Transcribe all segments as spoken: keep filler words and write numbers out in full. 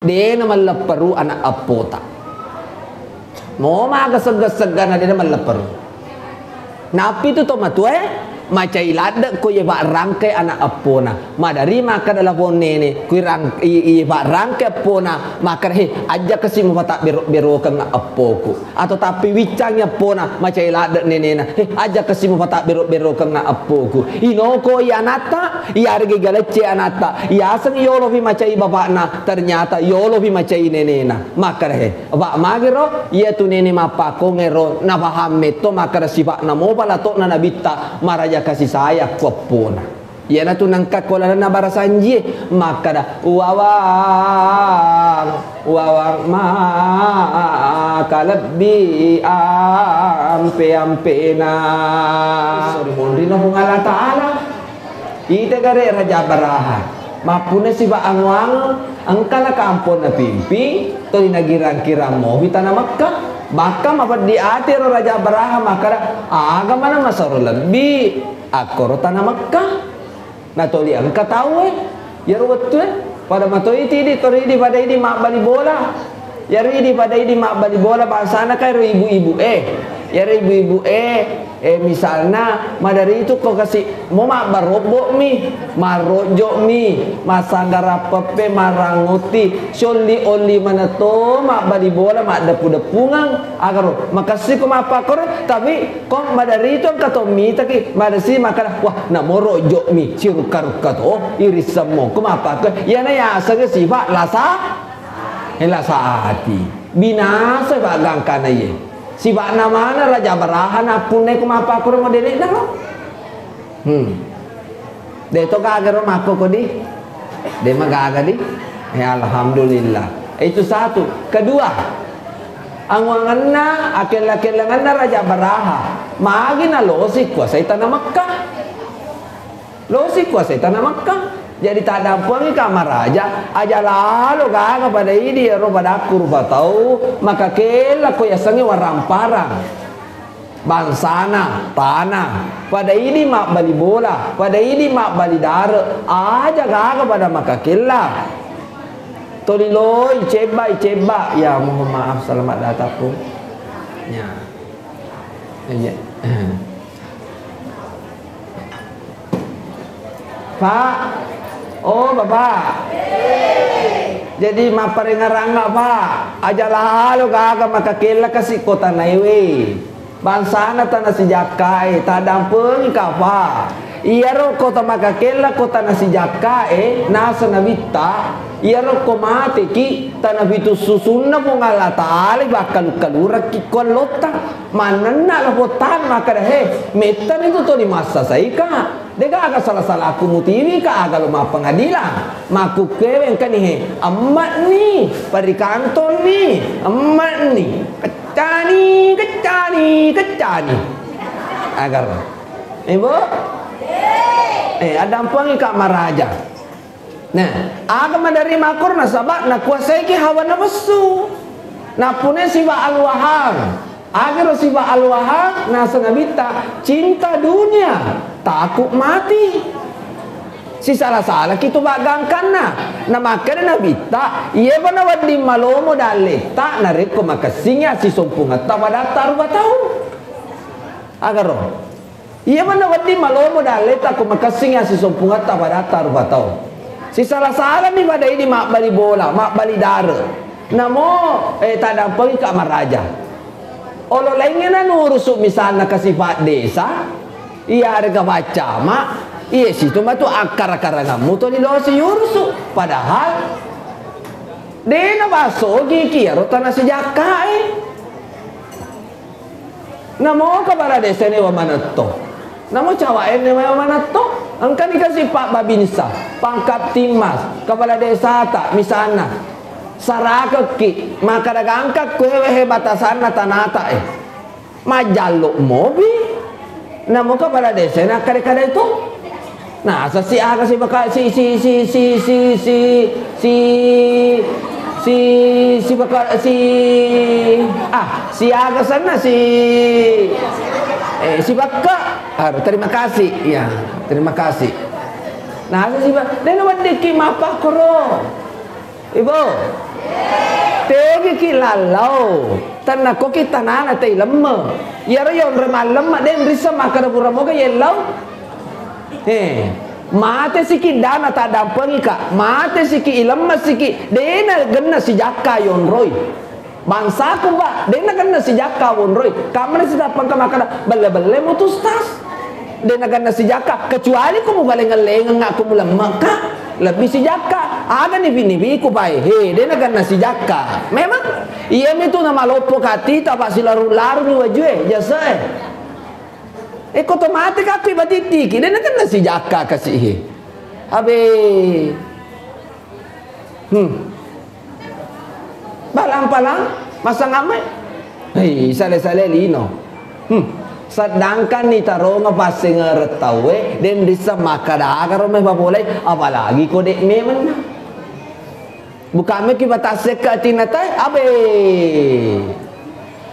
Dena mallepperu anak eppota. Mo maga segga-seggana dena mallepperu. Nappi tu to matuae, macai ladde ko ye bak rangkai anak eppona. Madari makkeda lapong nene, kui rang-, i, i bak rangkai eppona, makkeda, "He, aja kasi mupatabbero-berokeng eppoku." Atau tapi wiccangi eppona, macai ladde nenena, "He, aja kasi mupatabbero-berokeng eppoku." Inoko i anatta, iyarega igalecce anatta, iyaseng yolopi macai bapakna, ternyata yolopi macai nenena. Makkeda, "He, Pak, magiro, iya tu nene mappakkongero, napahang metto makkeda sifa'na mopa lato'na nabitta, maraja kasi sayang ku eppona." Iyana tu nengka ko lalenna barasanjie, makkeda, "Wawang, wawang ma kalebbi ampe-ampena." Sorry, monrino Puang Allah Ta'ala. Ita gare Raja Baraha. Mappuna siba anguang, engka na kampong na pimpi, toli na girang-kirang mopi tana Mekka. Bakka mapeddi ati ro Raja Baraha makkeda, "Aga mana masaro lebbi akkoro tana Mekka?" Na toli engka tau e, iyaro wettue, pada matoi tidi, toridi pada idi mabbali bola. Iyaro idi pada idi mabbali bola bangsana kai ro ibu-ibu e. Iyaro ibu-ibu e, e, misalna, madari itu ko kasi mo mabbarobbo mi, marrojjo mi, massanggara peppe, marranguti, siolli-olli maneto mabbali bola, maddeppu-deppungeng. Agaro, makessiko mappakkoro, tapi ko madari itu engka to mitaki, madasi makkeda, "Wah, namoro jokmi, sirukka-rukka to, irissemmo." Ko mappakkoro, iyana yaseng sifa lasa, eh, lasa ati. Binasa pa gangkana iye. Sifa'na mana Raja Baraha nappunnai ko mappakkoro modelekna ro. Hmm. De to gaga ro makko ko di? De magaga di? Ya, alhamdulillah. Itu satu. Kedua, anguangenna, akella-kellengenna Raja Baraha. Magi nalosi kuasai tana Mekka. Losi kuasai tana Mekka. Jadi taddampengi ka maraja, aja lalo gaga pada idi ro padakku rupa tau, maka kella ko yasengnge waramparang. Bangsana, tana, pada idi mabbali bola, pada idi mabbali dare, aja gaga pada makakella. Toliloi, cebba, icebba. Ya, mohon maaf, selamat datang, Pung. Ya. Iya. Pak, oh, Bapak. Jadi mapparengaranga, Pak. Aja lalo gaga makakella kasi kota naiwe. Bangsana tana sijakkae, taddampengika, Pak. Iyaro kota makakella kota nasijakkae, nasa nabitta, iyaro ko mateki, tana pitu susunna Puang Allah Taala bakkalu-kalurakki ko allotta. Mannenna lapottana makkeda, "He, mettani tu toli massasaika. Degaga sala-salaku mutiwika aga lo mappengadilang." Makkukkuewe engkani he, "Emma'ni, parikantonni, emma'ni." Keccani, keccani, keccani. Agar. Ibu? Eh, addampengika maraja. Nah, aga maderri makkoro nasaba nakuasaiki hawa nafsu. Nappunai siba alwahang. Agaro siba alwahang, nasa nabitta, cinta dunia, takut mati. Sisala-salaki tu baggangkanna. Namakkeda nabitta, iyapa nawedding malomo dalletta narekko makessingi assisompungetta padatta rupa tau. Agaro. Iyapa nawedding malomo dalletta ko makessingi assisompungetta padatta rupa tau. Sisala-salani pada idi mabbali bola, mabbali dare. Namo, eh, taddampengika maraja. Olo laingnge nanurusu misalna kasipa desa, iyarega paccama, iye situ matu akkara-karangammu toli losi yurusu. Padahal dena basogiki iyaro tana sijakkae. Namo kepala desa newa manetto. Namo cawae newa manetto. Engkani kasi Pak Babinsa, pangkat Timmas, kepala desata, misalna. Sarakekki, makkada gangka kuewe he batasanna tanata e. Majallo mobi. Namo kepala desa nakkada-kada itu. Nah, sesi aga si baka-, si, si, si, si, si, si, si, si baka-, si, ah, si aga senna si, eh, si bakka. Ah, terima kasih. Ya, terima kasih. Nah, sesi ba-, dena weddikki mappakkoro. Ibu, tegiki lallau, tennakoki tanana tei lemme. Iyaro yonroi mallemme, den risseng makkeda pura moga yellau. Eh, mate siki dana taddampengika, mate siki ilemme siki, dena genna sijakka yonroi. Bangsaku, Pak, dena genna sijakka wonroi. Kammana sitappengka makkeda, belle-belle mutu, Ustaz. Dena genna sijakka, kecuali ko mugaleng-lengeng aku mulemmeka, lebbi sijakka. Aga nipi-nipiku, Pak, he, dena genna sijakka. Memang, iya mitu namaloppo katita, Pak, silaru-laruni wajue, jasae. E, ko to mate kakku ibatittiki, dena genna sijakka kasi he. Abe. Hmm. Balang-balang, masang amai. Hei, sale-sale lino. Hmm. Sedangkan nitaronga passengereng tauwe, den risseng makkeda aga ro mai papolai, apalagi ko de' memenna. Bukammeki batasseng ke atinna tae, abe.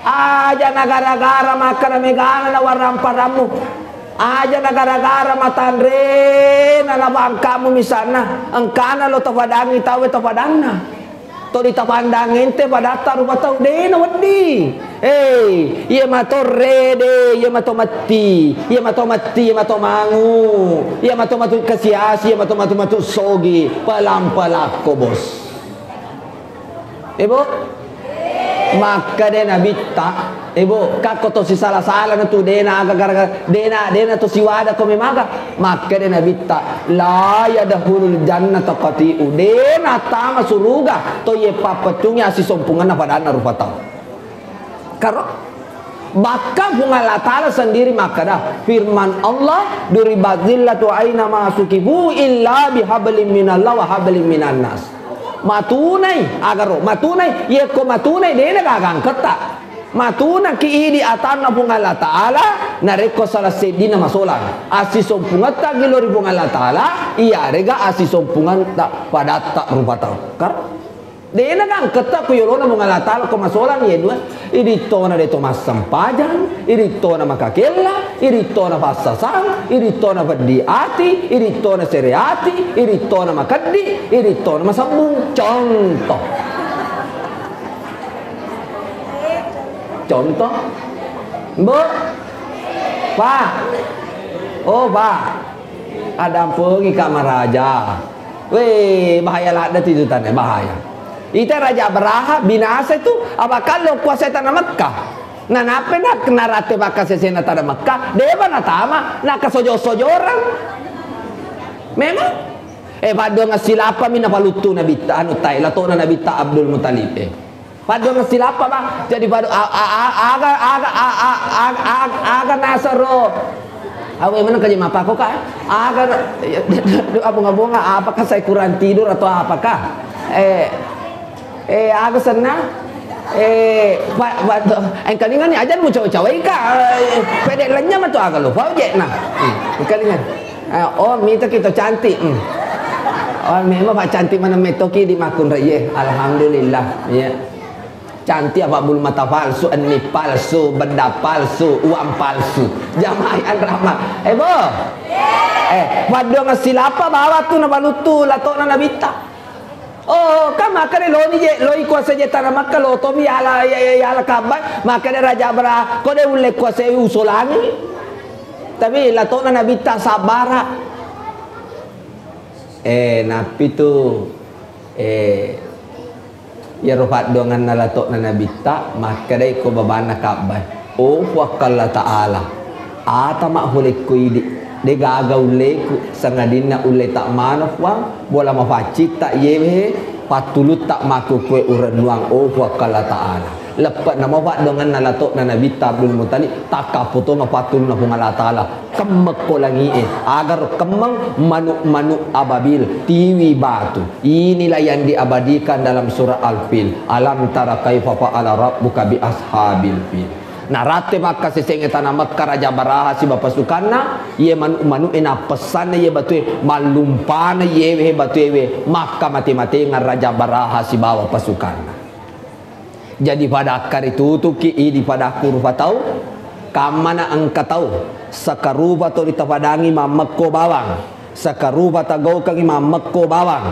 Aja na gara-gara makkeda megana na waramparammu. Aja na gara-gara matanrena na bangkamu misalna. Engkana lo tapadangi tauwe tapadanna. To ditapandangi ente padatta rupa tau, dena wedding. Hei, iya mato rede, iya mato matti, iya mato matti, iya mato mangu, iya mato matu kasiasi, iya mato matu-matu sogi, pelang-pelakko, Bos. Ibu, makkeda Nabitta, Ibu, kakko to sisala-sala na tu, dena aga gara-gara, dena, dena to siwada ko memaga. Makkeda Nabitta, la yadkhulul jannata qati'u, dena tama suruga to ye pappecungi assisompungenna padanna rupa tau. Karo, bahkan Puang Allah Ta'ala sendiri makkeda, firman Allah, duribat zillatu aina ma sukifu illa bihablim minallah wa hablim minan nas. Matunai, agaro, matunai, yekko matunai, dena gaga angketta. Matunaki idi atanna Puang Allah Ta'ala, narekko salah seddina masolang. Assisompungetta gilo ri Puang Allah Ta'ala, iyarega assisompungetta padatta rupa tau. Kar-, dena gangketta ku yolona Puang Allah Ta'ala ko masolang ye dua. Idittona de to massempajang, idittona makakella, idittona passasang, idittona peddi ati, idittona sere ati, idittona makeddi, idittona masebbung. Contoh. Contoh. Mbok. Pak. Oh, Pak. Adampengi Kak maraja. Weh, bahaya ladde tu itu tanah, bahaya. Ita Raja Abraha binasa itu, apa kalau kuasa tanah Mekah? Nah, nape nak narate bakka sesena tanah Mekah? Deba natama, nak kesojo-sojoran. Memang? Eh, paddoang silapa mi napaluttu Nabitta, anu tai, latona Nabitta Abdul Muttalib, eh. Paddoang silapa, Bang. Jadi paddo-, a-, a-, a-, aga, aga, a-, a-, aga, aga, aga nasaro. Awe, mana kaji mapako, Kak? Aga, abonga-bonga, apakah saya kurang tidur atau apakah? Eh, eh, aga senna? Eh, pa-, pa-, engkalingan ni aja mu cawa-cawai, Kak. Eh, pede lenya matu aga lo, pau je, nah. Hmm, engkalingan. Eh, oh, mita kita cantik. Hmm. Oh, memang Pak cantik mana metoki di makun reye. Alhamdulillah. Iya. Cantik apa bulu mata palsu, eni palsu, benda palsu, uang palsu. Jamaah yang rahmat. Eh, Bo. Eh, paddoang silapa bawa tu nabaluttu latona Nabitta. Oh, kan makkeda loni je, loi kuasa je tanah Makkah, lo tomi yala, ya-, ya-, yala Ka'bah, makkeda Raja Abraha, ko de ulle kuasa usolangi. Tapi latona Nabitta sabbara. Eh, nappi tu, eh, Iyaro paddoanganna lato'na Nabitta, makkedai ko babanna Ka'bah, "Oh, Puang Allah Ta'ala, ata mahulekko idi, de gaga ulleku, sangadinna ulleta mano, Puang, bola mafaccitta yewe, pattulutta makkukue urennuang, oh, Puang Allah Ta'ala." Leppe'na mo paddoanganna lato'na Nabitta Abdul Muttalib, takkappotonga pattulunna Puang Allah Ta'ala. Kemmekko langi'e, agaro kemmeng manu'-manu' ababil, tiwi batu. Inilah yang diabadikan dalam surah Al-Fil. Alam tara kaifa fa'ala rabbuka bi ashabil fil. Naratte makkasesengnge tana Mekka Raja Baraha siba pasukanna, iye manu'-manu'e nappessanna iye batue, mallumpana iyewe batuewe, makka mate-matenga Raja Baraha sibawa pasukanna. Jadi pada akkaritutuki idi pada akku rupa tau, kammana engka tau, sakarupa to ritapadangi mammekko bawang, sakarupa tagaukengi mammekko bawang.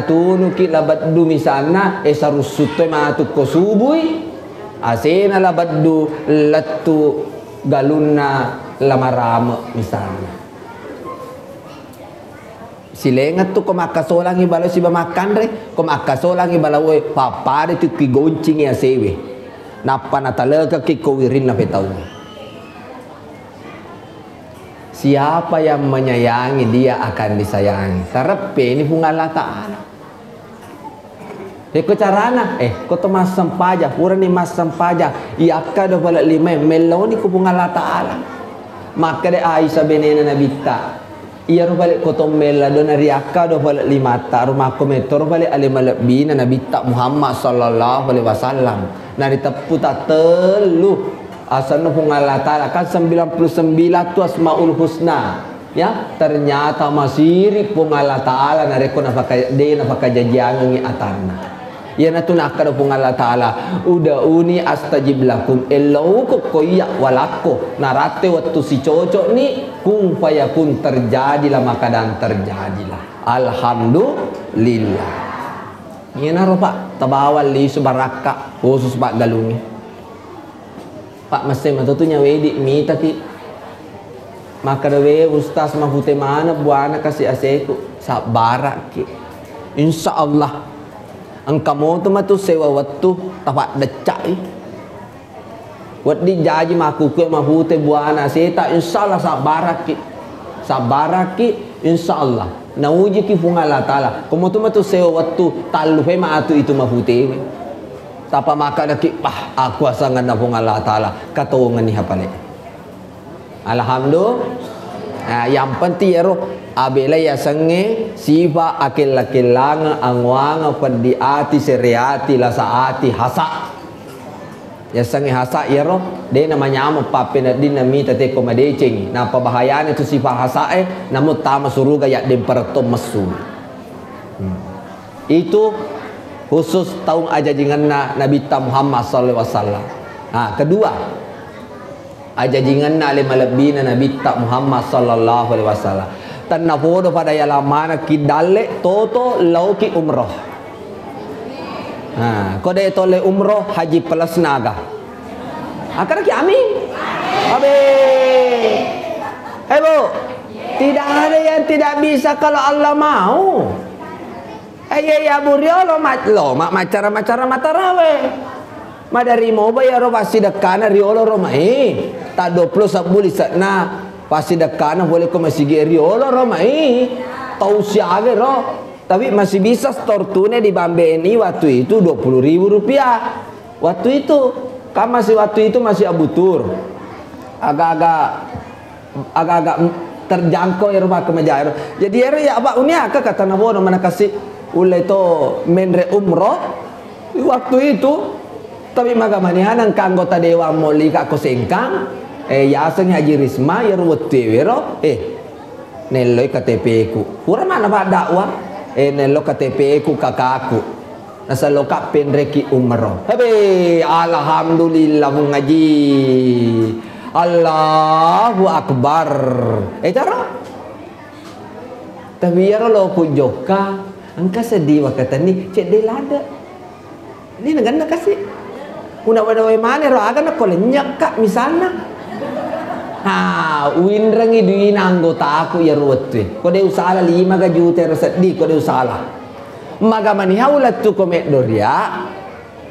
natunuki La Beddu misalna, eh, sarussu toi matu ko subui, asena La Beddu lettu galunna La Marame misalna. Silengettu ko makkasolangi balawo siba makkanre, ko makkasolangi balawoe, pappada tu ki goncingi asewe. Nappa natalekekki ko wirinna petauwe. Siapa yang menyayangi, dia akan disayangi. Tareppeni Puang Allah Ta'ala. Eko carana, eh, ko to massempajang, purani massempajang, iyakkado pale limae, melloni ko Puang Allah Ta'ala. Makkeda Aisyah benena Nabitta, iyaro pale ko tommella do nariakka do pale limatta, ro makko mettoro pale ale malebbina Nabitta Muhammad sallallahu alaihi wasallam. Nariteppu tattellu asenna Puang Allah Ta'ala, kan sembilan puluh sembilan tu Asmaul Husna. Ya, ternyata masiri Puang Allah Ta'ala narekko nafaka-, de nafakajajiangengi atanna. Iyanatu nakkeda Puang Allah Ta'ala, "Ud'uni astajib lakum," ellau ko ko iya walakko, naratte wettu sicocokni, kun fayakun, terjadilah maka dan terjadilah. Alhamdulillah. Iyanaro, Pak, tabawang lisu barakka, khusus Pak galungnge. Pak, messe matotu nyawe idi mitaki. Makkeda, "We, Ustaz, mafute maneng buana kasi aseku." Sabbaraki. Insya Allah. Engka moto matu sewa wettu, tapaddeccai. Wedding jaji makkukue mafute buana aseta, insya Allah sabbaraki. Sabbaraki, insya Allah. Naujiki Puang Allah Ta'ala. Ko moto matu sewa wettu, tallu fe matu itu mafutewe. Tapa makkedaki, "Bah, aku asanganna Puang Allah Ta'ala, katongenni hapale." Alhamdulillah. Nah, yang penting iyaro abela yasengnge sifa akella-kellangeng, angoangeng, peddi ati, sere ati, lasa ati, hasa. Yasengnge hasa iyaro, de namanyameng pappeneddinna mita tekko madecengi. Nappa bahayana tu sifa hasae, namu tama suruga yaddempereng to messu. Hmm. Itu khusus taung ajajingenna Nabitta Muhammad sallallahu alaihi wasallam. Nah, kedua, ajajingenna ale malebbina Nabitta Muhammad sallallahu alaihi wasallam. Tennapodo pada yalamana ki dalle toto lauki umroh. Nah, ko de tolle umroh, haji plus naga. Akara ki amin. Abe. Eh, Bu, tidak ada yang tidak bisa kalau Allah mau. Eh, iya, iya, Bu, riolo ma-, lo ma-, macara-macara matarawe. Madari moba iyaro passidekkana riolo ro mai. Ta dua puluh sebbu lise'na passidekkana pole ko masigi riolo ro mai. Tau siaga ro. Tapi masih bisa store tunai di bank BNI waktu itu dua puluh ribu rupiah. Waktu itu, kan masih, waktu itu masih Abu Tur. Agak-agak agak-agak terjangkau ero makkumaja ero. Jadi ero ya, Pak, unia ka kata nabono mana kasi ulle to menre umroh waktu itu. Tapi maga manihana engka anggota dewan molli ka ko Sengkang, eh, yaseng Haji Risma, ero wettu ero, eh, nelloi K T P ku. Pura mana Pak dakwah? Eh, nello K T P ku kakaku. Nasalloka penreki umroh. Hebe, alhamdulillah, Mung Haji. Allahu Akbar. Eh, cara? Tapi iyaro lo ku jokka, engka seddi wakatenni cedde lada. Ini neganna kasi. Una wada wae mane ro aga nakko lenyakka misalna. Ha, uinrengi duina anggotaku iyaro wettue. Ko de usala lima ga juta ero seddi, ko de usala. Maga maniha ulettu ko meddo ria,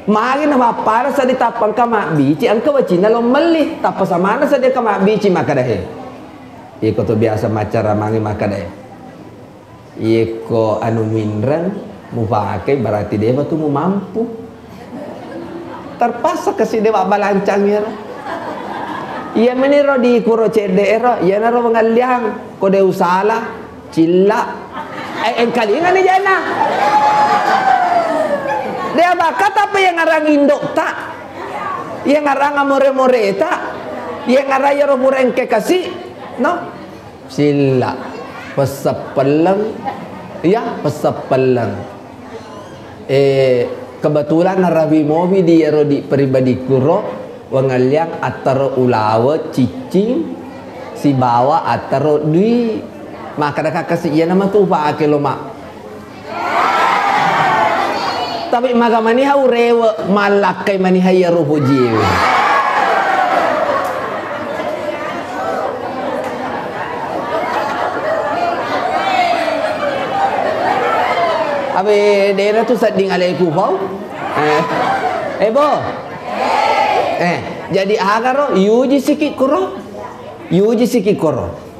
magi na mappada seddi tappa engka mabbici, engka wacinna lo melli, tappa samana seddi engka mabbici makkeda he. Iko to biasa maccara mangi makkeda he. Iko anu minreng mupake berarti depa tu mumampu. Terpaksa kasi dewa balancang iyaro. Iya meniro di kuro cedde ero, iyanaro pengalliang, ko de usala. Cilla. Eh, engkalingani jana. Dea bakka tapi yang ngarang indok ta. Yang ngarang amore-more ta. Yang ngarang yaro pura engke kasi. No? Cilla. Pesseppelleng. Ya, pesseppelleng. Eh, kebetulan narawi mobi di ero di pribadi kuro, wangalliang attaro ulawe, ciccing, sibawa attaro dui. Makkeda kasi iyana matu upake lo, Mak. Tapi maga maniha urewe, mallakkai maniha iyaro pojiewe. Abe, dena tu sedding aleku pau. Eh. Eh, Bo. Eh, jadi agaro yuji siki kuro. Yuji siki kuro.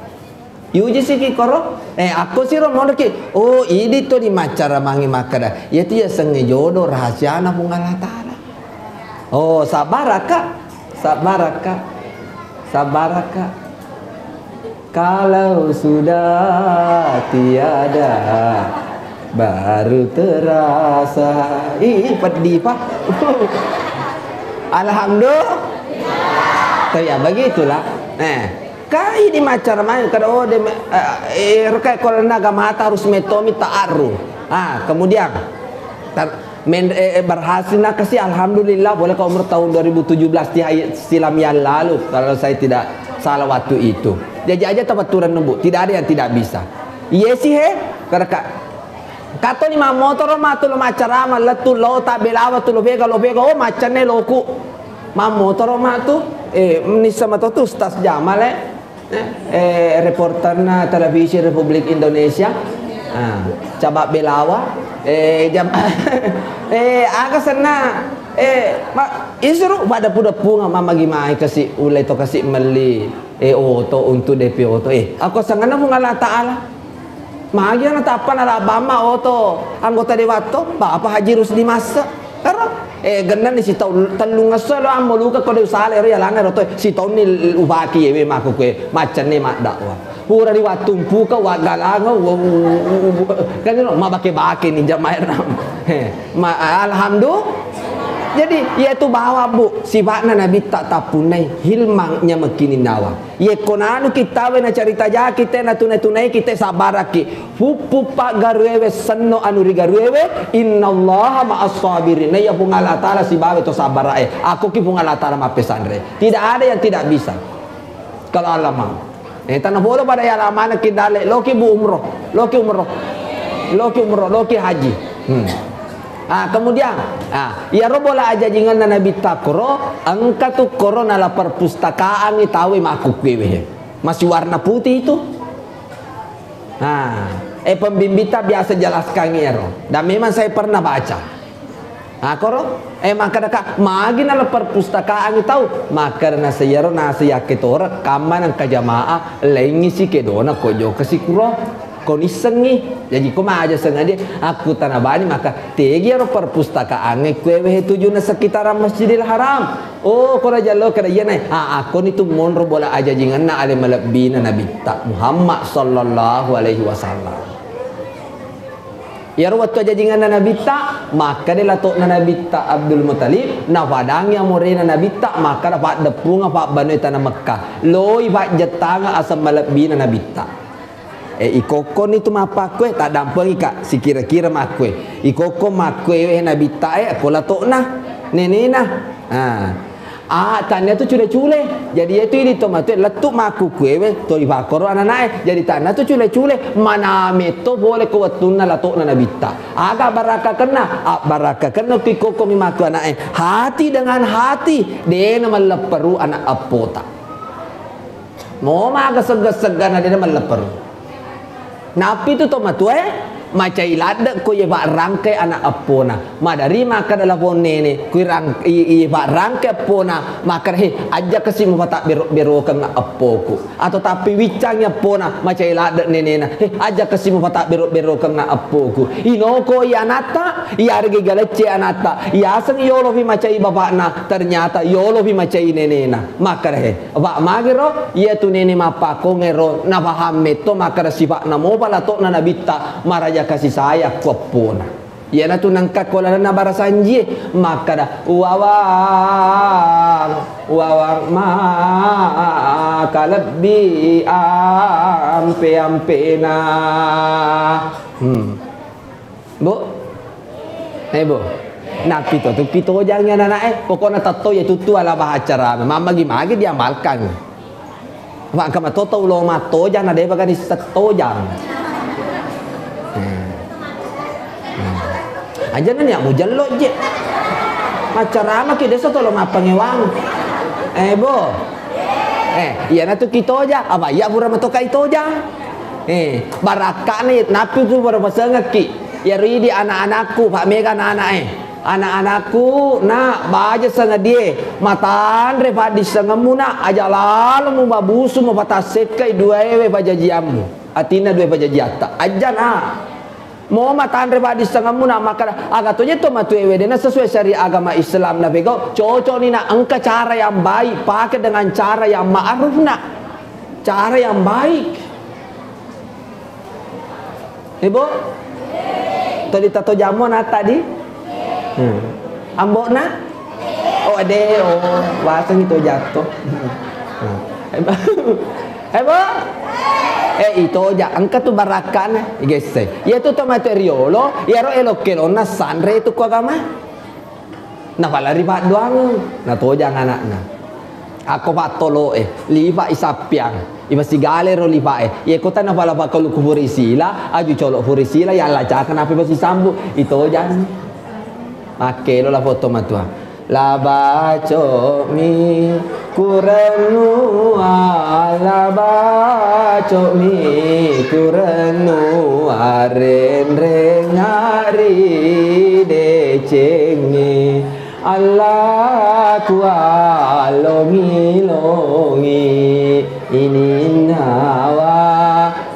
Yuji siki koro, eh, akko siro monroki, oh, idi to di maccara mangi makkeda, iyatu yasengnge jodo rahasiana Puang Allah Ta'ala. Oh, sabbarakka, sabbarakka, sabbarakka. Kalau sudah tiada, baru terasa. Ih, pedih, Pak. Alhamdulillah. Tapi ya, begitulah. Eh, kai di macara main, kada, oh, de, eh, eh, rekai kalau naga mata harus metomi ta'aruf. Ah, kemudian, tar-, men-, eh, eh, berhasil nakasi, alhamdulillah, boleh ke umroh tahun dua ribu tujuh belas di hai-, silam yang lalu, kalau saya tidak salah waktu itu. Jadi aja tawaturan, Bu, tidak ada yang tidak bisa. Iya sih, he, kada ka-, kato lima motoro matu lo macarama, letu lo tak belawa tu lo vega, lo vega, oh, macanne loku. Mammotoro matu, eh, nissa mato tu Ustaz Jamal, eh. Eh, eh, reporterna televisi Republik Indonesia. Ah, Cabak Belawa. Eh, jam, eh, aga senna? Eh, ma, isuru pada puda punga mamagi mai kasi, ulai to kasi melli, eh, oto untuk D P oto. Eh, aku sengenna Puang Allah Ta'ala. Magi ana tappa nalabamma oto anggota dewan to, Bapak Haji Rusdi Massa. Ero, eh, gennanni sitaung tellung esso lo ammo luka ko de usale ero yalanga ero to, sitaunni upaki yewe mako kue maccanne maddakwa. Pura ri wattu mpuka waggalanga, wa-, wa-, wa-, wa-, kan ero mabake-bake ni jamaah. Eh, ma-, alhamdulillah. Jadi, yaitu bawa, Bu, sifatna Nabi tak tapunai hilmang nyamekini nawa. Yekko nanu kittawe na carita jaki te, na tunai-tunai kite, sabaraki. Puppu paggaruewe senno anu ri garuewe, innallaha ma'as sabirin. Na iya Puang Allah Ta'ala sibawa to sabarae. Aku ki Puang Allah Ta'ala mappesanre. Tidak ada yang tidak bisa. Kalau Allah mau. Eh, tanah polo pada ya lama na kidale, loki bu umroh, loki umroh, loki umroh, loki haji. Hmm. Ah, kemudian, ah, iyaro bola ajajingenna Nabitta koro, engka tu koro nala perpustakaangngi tauwe makkukkuewe. Masih warna putih itu. Ah, eh, pembimbingta biasa jelaskan iyaro. Dan memang saya pernah baca. Ah, koro, eh, makkadaka, magi nala perpustakaangngi tau? Makkada nasa iyaro nasa yakke tore, kamma nengka jamaah, laingngi si kedona ko jokka si kuro. Ko nissengngi. Jaji ko maja sengaja, aku tana bani maka tegi ero perpustakaangnge kuewe he tujunna sekitaran Masjidil Haram. Oh, ko raja lo kada iya nai. Ah, ako ni tu monro bola ajajingenna ale malebbina Nabitta Muhammad sallallahu alaihi wasallam. Iyaro wettu ajajingenna Nabitta, makkeda lato'na Nabitta Abdul Muttalib, nafadangi amorena Nabitta, makkeda paddeppunga pabbanoi tana Mekka. Loi pajjettanga aseng malebbina Nabitta. E, ikokkoni tu mappakkue, taddampengika, sikira-kira makkue. Ikokko makkue we Nabitta e, ko lato'na, nenena. Ah. Ah, tania tu cule-cule. Jadi, iyatu idi to matue lettu makkukkuewe, to ipakkoro ananae. Jadi, tania tu cule-cule, maname to pole ko wettunna lato'na Nabitta. Aga barakakenna? Abbarakakenna ku ikokkomi makku ana'e. Hati dengan hati, dena mallepperu anak eppota. Mo maga segga-seggana dena mallepperu. Nappi tu to matue, macai ladde ko ye fakrangke anak eppona. Madari makkeda lapong nene, kui rang-, i, i fakrangke eppona, makkeda, "He, aja kasi mupatabbero-berokeng eppoku." Atau tapi wiccangi eppona, macai ladde nenena, "He, aja kasi mupatabbero-berokeng eppoku." Inoko i anatta, iyarega igalecce anatta, iyaseng yolofi macai bapakna, ternyata yolofi macai nenena. Makkeda, "He, Pak, magiro, iyatu nene mappakkongero nafaham metto makkeda sifa'na mopa lato'na Nabitta maraja kasih sayang ku eppona." Iyanatu nengka ko lalenna barasanjie makkeda, "Wawang, wawang ma kalebbi ampe-ampena." Hmm. Bu? Eh, Bu. Nappi to tu kitojang ya anak-anak e. Pokokna tetto ya tutu ala bahacara. Mamagi-magi diamalkan. Apa engka mato tau lo mattojang na deba gani settojang. Hmm. Hmm. Aja nani aku jello je. Macarama ki desa tolo mappangewang. Eh, Bu. Eh, iyanatu kitojang. Apa iya pura matoka itojang. Eh, barakka'na iya, nappi tu pada pasengekki. Iyaro idi anak-anakku, Pak, mega anak-anak e. Anak-anakku, nak, baja sengadie, matanre paddissengemmu, nak, aja lalo mubabusu mupatassekkai duaewe pajajiammu. Atinna dua pajajiatta. Aja, nak. Mo matanre paddissengemmu, nak, makkada, aga toje to matuewe dena sesuai syariat agama Islam na pegau, cocok ni, nak, engka cara yang baik, pakai dengan cara yang ma'ruf, nak. Cara yang baik. Eh, Bu? Tadi tato jammu anak tadi? Hmm. Ambokna? Oh, ade, oh, bahasa itu jatuh. Hmm. Eh, Bu? Eh, ito ja, engka tu barakkana, igesse. Iya tu to mate riolo, iyaro elok-elonna sanre tu ko agama. Nafalari paddoangeng, natojang anakna. Akko pattolo'e, lifa i sappiang, imasigale ro lifae. Iye kota nafala pakkalu ku furisila, aju colo furisila, yallacaka nape masisambu, itojang. Makkelo la foto matua. La baco'mi kurennua, la baco'mi kurennua, renreng ari decengnge. Alla kualongi-longi ininnawa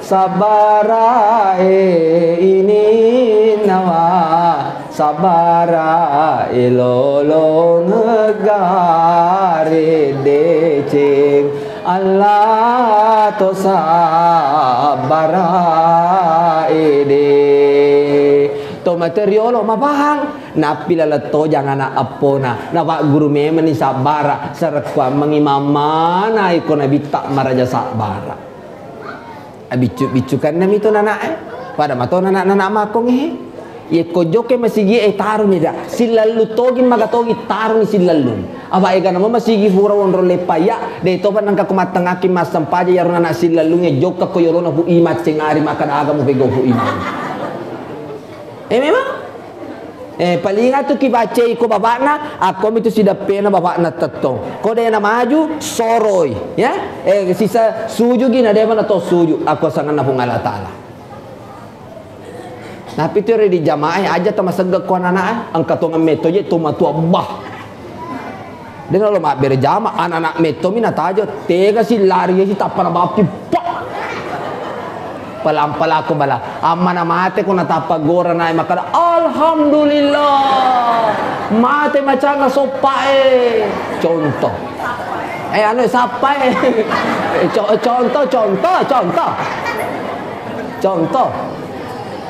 sabbarae, ininnawa sabbara elolongegga reddeceng, Alla to sabbara ede. To mate riolo mapahang, nappi laleng tojang ana eppona, napagguru memenni sabbara, sarekkuammengi mammana iko nabitta maraja sabbara. Abiccu-biccukanna mi to nana'e. Pada mato nana'-nana' makkongnge. Yekko jokke masigie taruni da. Sillallu togi maga togi taruni sillallu. Apa ega nama masigi fura wonro leppaya, de topa nangka ko mattengaki massempajang yaro nana' sillallungnge jokka ko yolona fu imang cengari makkada aga mupegau fu imang. Eh, memang? Eh, palinga tu kibacei ko bapakna, akkomi tu sideppena bapakna tettong. Ko de na maju, soroi, ya. Eh, sisa sujugi na dema na to suju, akko sanganna Puang Allah Taala. Napi tu ri jamaah aja tamasegga ko anak-anak, engka tongeng metto je to matua bah. De nalo mabbere jama, anak-anak mettomi natajo, tega si lari si tappa na bappi, pak. Palang-palako bala, amma na mate ko natappa gora nae makkada, "Alhamdulillah, mate macana soppae." Contoh. Eh, anu, sappae. Eh, co-, contoh, contoh, contoh. Contoh.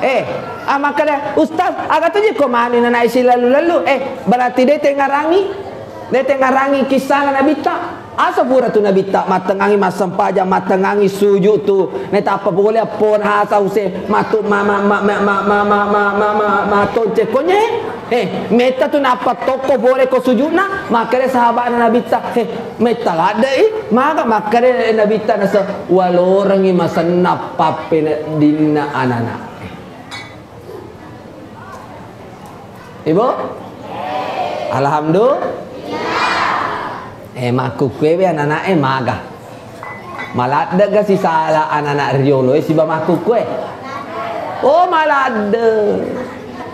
Eh, ah, makkada, "Ustaz, aga to je ko mani na nae si lalu-lalu?" Eh, berarti de tengarangi. Netengarangi kissana Nabitta. Asa pura tu Nabitta mattengangi massempajang, mattengangi suju tu. Netappa pole appona asa use matu ma, ma, ma, matonce konye. Eh, metta tu nappa tokko pole ko sujuna, makkare sahabana Nabitta, "Eh, metta ladde i?" Maga makkare Nabitta nase, "Walorengi masenna pappene dinna anana." Ibu? Alhamdulillah. Eh, makkukkuewe anak-anak e maga. Maladdega sisala anak-anak riolo e siba makkukku e? Oh, maladde.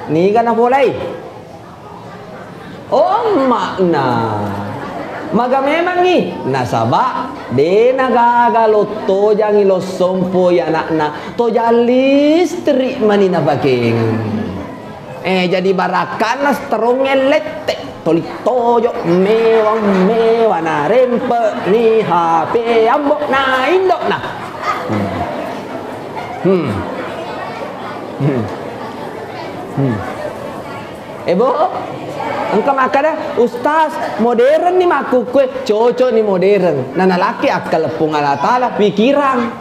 Niga napolai? Oh, emma'na. Maga memangngi, nasaba de nagaga lottojangi lossompoi anakna, tojang listrik mani napakeng. Eh, jadi barakkanna strong e lette, toli tojo, mewa, mewa, na rempe, ni H P, ambo, na indo, na. Hmm. Hmm. Hmm. Hmm. Eh, Bo? Engka makkada, "Ustaz, modern ni makkukkue." Cocok ni modern. Nanalaki akkalleppung Allah Ta'ala, pikirang.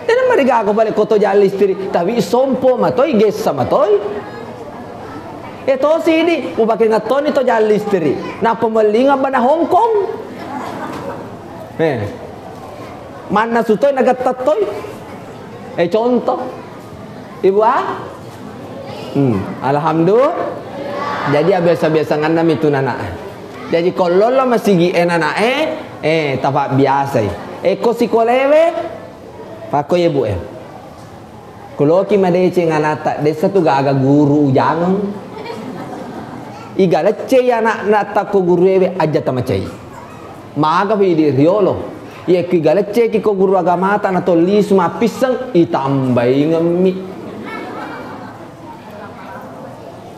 Dena marigaga pale ko tojang listrik, tapi sompo matoi, gessa matoi. Eh, to sidi, mupake ngettoni tojang listrik. Nappa mellinga bana Hongkong. Eh. Manna sutoi nagatta toi. Eh, contoh. Ibu, ah? Hmm, alhamdulillah. Jadi, abiasa-biasa nganna mitu nana. Jadi, ko lollo masigi e nana e, eh, tapa biasa i. Eh, ko sikolewe, pakko ye, Bu, eh. Ko loki madeceng anata, dessa tu gaga guru ujangeng. Iga leccei anakna takko guruewe, aja tamacai. Maga fi di riolo. Ye ki galecceki ko guru agamata na to lisu mappisseng, itambaingemmi.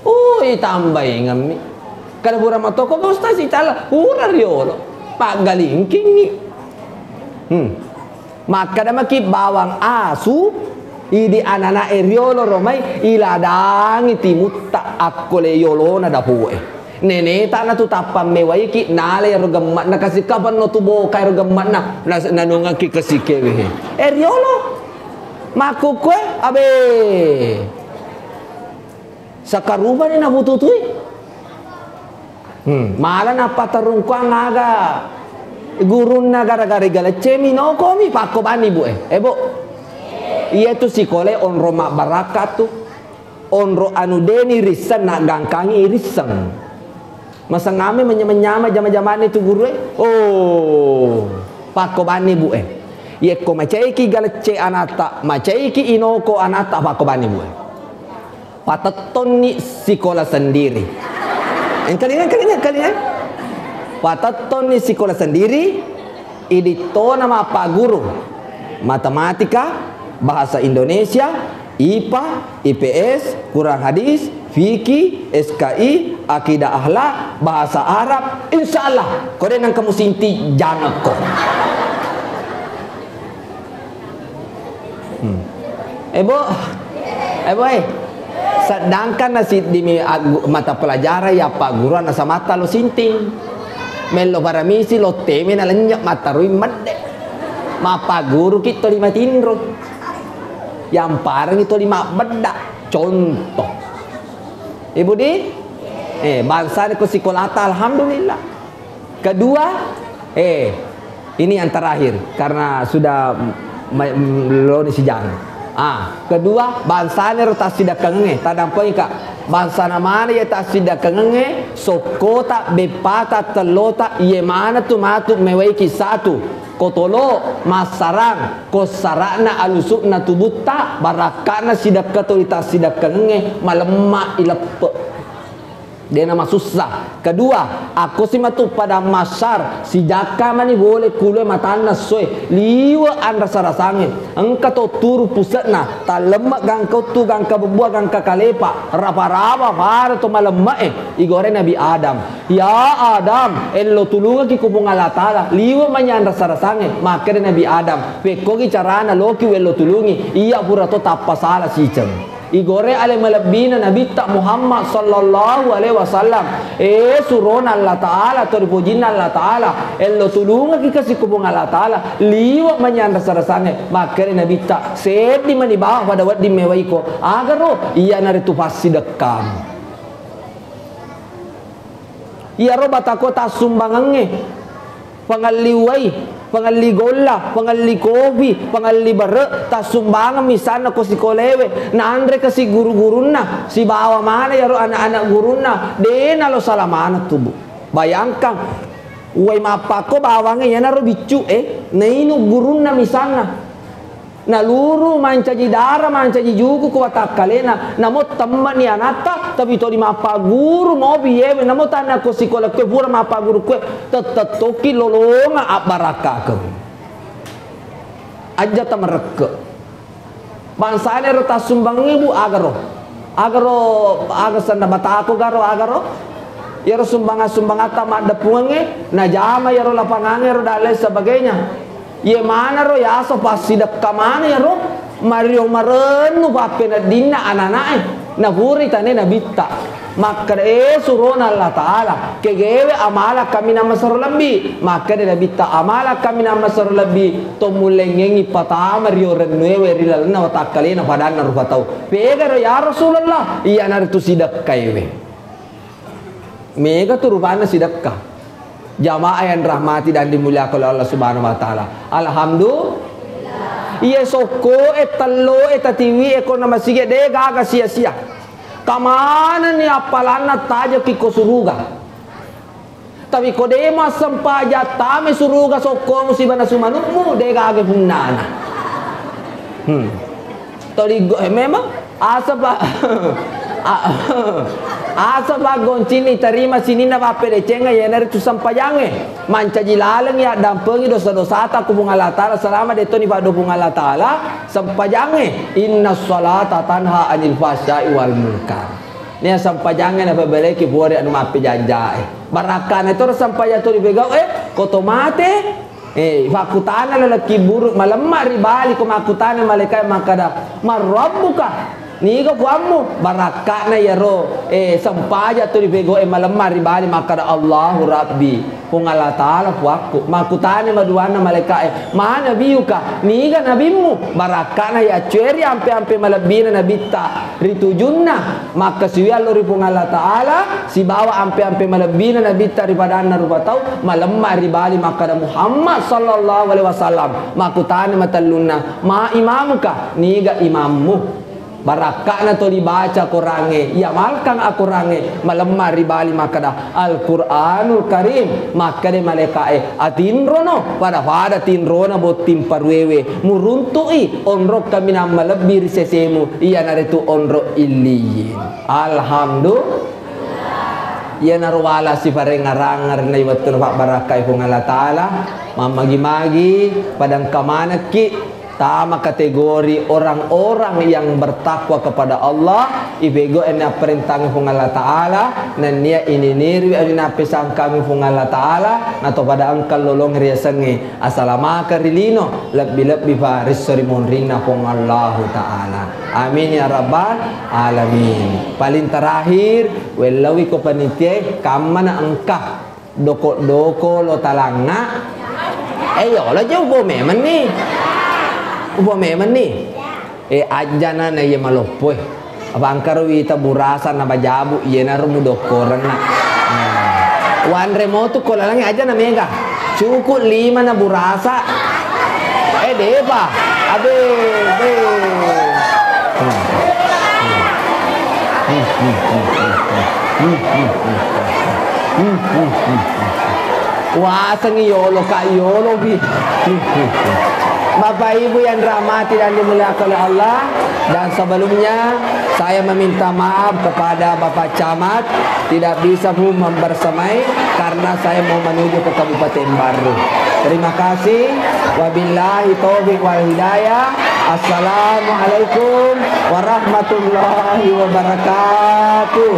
Uh, itambaingemmi. Kada pura matoko ko ustaz icala, pura riolo. Paggalingkingi. Hmm. Makkeda maki bawang asu, idi anana'e riolo romai, iladangi timutta akkole yolona dapoe. Neneta natu tappa mewaiki, nala ero gemme'na, kasi kapanno tu boka ero gemme'na, nas-, nanungaki kasikewe. Eh, riolo. Makkukkue, abe. Sakarubani nabututui. Hmm, mala nappatarungkuang aga gurunna gara-gara igalecce mi nokomi, pakko bani, Bu, eh. Eh, Bu. Iyatu sikolae onro mabbarakka tu. Onro anu deni risseng, naggangkangi irisseng. Masengame menya-, menyama jama-jamane tu gurue. Oh, pakko bani, Bu, eh. Yekko macaiki galecce anata, macaiki inoko anata, pakko bani, Bu, eh. Patettonni sikola sendiri. Engkalinga, engkalinga, engkalinga. Patettonni sikola sendiri, idittona mappaguru matematika, bahasa Indonesia, ipa, ips, Quran hadis, fikih, S K I, akidah akhlak, bahasa Arab, insya Allah. Kode nangka musinti jangan ko. Hmm. Eh, Bo. Eh, Bo, eh. Sedangkan nasiddimi aggu-, mata pelajaran ya Pak Guru, anak samata lo sinting. Mello paramisi, lo teme na lenyek, matarui medde. Mappaguru ki to lima tinro. Yang parang itu lima bedda. Contoh. Ibu di? Eh, bangsana ko sikolata, alhamdulillah. Kedua, eh, ini yang terakhir, karena sudah ma-, m-, loni sijang. Ah, kedua, bangsana ro tassidekkangengnge, tadampengika. Bangsana mana ya tassidekkangengnge, sokkota, beppata, tellota, iye mana tu matu mewaiki satu. Kotolo, massarang, kossara'na alusukna tubutta, barakka'na sidekka tuli tassidekkangengnge, malemma ileppe. Dena masussa. Kedua, akko si matu pada massar, sijakka mani bole kuloe matanna essoe, liwe anrasa-rasangnge. Engka to turu puse'na, talemme gangka uttu, gangka bebbuwa, gangka kalepa, rapa-rapa pada to malemme'e. Igore Nabi Adam, "Ya Adam, ello tulungaki ku Puang Allah Ta'ala, liwe mani anrasa-rasangnge." Makkeda Nabi Adam, "Pekkogi carana loki wello tulungi, iya pura to tappa sala siceng." Igore ale malebbina Nabitta Muhammad sallallahu alaihi wasallam. Eh, surona Allah Ta'ala, to ripojinna Allah Ta'ala. Ello tulungaki kasi ku Puang Allah Ta'ala. Liwe mani anrasa-rasangnge. Makkeda Nabitta, "Seddi mani bawa pada wedding mewaiko." Agaro, iyanaritu passidekkamu. Iyaro batako tassumbangengnge, pangelli uwai, pangelli golla, pangelli kopi, pangelli bere, tassumbangeng misalna ko sikolewe, nanre kasi guru-gurunna, sibawa mana iyaro anak-anak gurunna, de nalo sala maneng tubu. Bayangkan, uwai mappakko bawangnge iyanaro biccu e, nainu gurunna misalna. Naluru mancaji dara, mancaji juku ko watakkalena. Namo temmani anatta, tapi toli mappaguru mopi yewe. Namo tanna ko sikola kue pura mappaguru kue, tettettokki lolonga abbarakkakeng. Ajja tamerekke. Bangsana ero tassumbangngi, Bu, agaro. Agaro, aga senna batako garo, agaro. Iyaro sumbangang-sumbangatta maddeppungengnge, najama iyaro lapangangnge ro dan lain sebagainya. Iye manaro yaseng passidekka maneng iyaro, mario marennu pappeneddinna anana'e, napuri tane nabitta. Makkeda, "Eh, surona Allah Ta'ala, kegewe amala kaminang masero lebbi." Makkeda nabitta, "Amala kaminang masero lebbi, to mullengngengi patama rio rennuewe ri lalenna watakkalena padanna rupa tau." Pegaro, "Ya Rasulullah?" "Iyanaritu sidekkaiwe." Mega tu rupanna sidekka. Jamaah yang rahmati dan dimuliakan oleh Allah Subhanahu wa Ta'ala. Alhamdulillah. Iye sokko e, tello e, tatiwi e, kona masigi e, de gaga sia-sia. Kamanenni appalanna tajaki ko suruga. Tapi ko de massempajang tame suruga sokkomu siba nasu manukmu, de gaga punnana. Hmm. Toli go-, eh, memang asa pa-, a-, asa paggoncinni tarima sininna pappedecenga, iyanaritu sempajangnge. Mancaji lalengngi addampengi dosa-dosata ku Puang Allah Ta'ala selama de toni paddo Puang Allah Ta'ala sempajangnge. Inna sholata tanha anil fahsya'i wal munkar. Nia sempajangnge napabeleki pore anu mappejanjae. Barakkana toro sempajang toni pegau e, ko to mate, Eh, fakkutana laleng kibburu, malemma ri bali ko makkutana malaikae makkada, "Man rabbuka?" Niga puammu? Barakka'na iyaro, eh, sempajang to ripegau'e malemma ri bali makkada, "Allahu Rabbi, Puang Allah Ta'ala puakku." Makkutana maduanna malaika'e, "Ma nabiyuka?" Niga nabimmu? Barakka'na yaccueri ampe-ampe malebbina nabitta ri tujunna, makkasiwi allo ri Puang Allah Ta'ala, sibawa ampe-ampe malebbina nabitta ri padanna rupa tau, malemma ri bali makkada, "Muhammad sallallahu alaihi wasallam." Makkutana matellunna, "Ma imamuka?" Niga imammu? Barakka'na toli baca Korangnge, iamalkang Akorangnge, malemma ri bali makkada, "Al-Qur'anul Karim." Makkeda malaika'e, "Atinrono, pada-pada tinrona botting paruewe, muruntu'i onrong kaminang malebbi ri sesemu, iyanaritu onrong Illiyin." Alhamdulillah. Iyanaro wala siparengngarang ri wettunna pabbarakkai Puang Allah Ta'ala, mammagi-magi pada engka manekki tama kategori orang-orang yang bertakwa kepada Allah, ipegau'ni apparentang Puang Allah Ta'ala, nennia ininiriwi ri nappesangkang Puang Allah Ta'ala, nato pada engka lolong riasengnge asalamakeng ri lino, lebbi-lebbi pa ri esso ri monrinna Puang Allahu Ta'ala. Amin ya rabbal alamin. Paling terakhir, wellawi ko panitia, kammana engka doko-doko lo talangnga. Eh, yolo je upo memenni. Upo memenni. Eh, ajjana na iye maloppo, eh. Apa engkaro wita burasa na bajabu, iyenaro mudokkorenna. Hmm. Wanre motu ko lalangnge aja na mega. Cukup lima na burasa. Eh, depa. Abe, be. Hmm. Hmm. Hmm, hmm, hmm, hmm. Hmm, hmm, hmm, hmm, hmm. Wasengngi yolo, Kak, yolo, Bi. Hmm, hmm, hmm. Bapak Ibu yang dirahmati dan dimuliakan oleh Allah, dan sebelumnya saya meminta maaf kepada Bapak Camat, tidak bisa Bu membersamai karena saya mau menuju ke Kabupaten Baru. Terima kasih. Wabillahi taufiq wal hidayah. Assalamualaikum warahmatullahi wabarakatuh.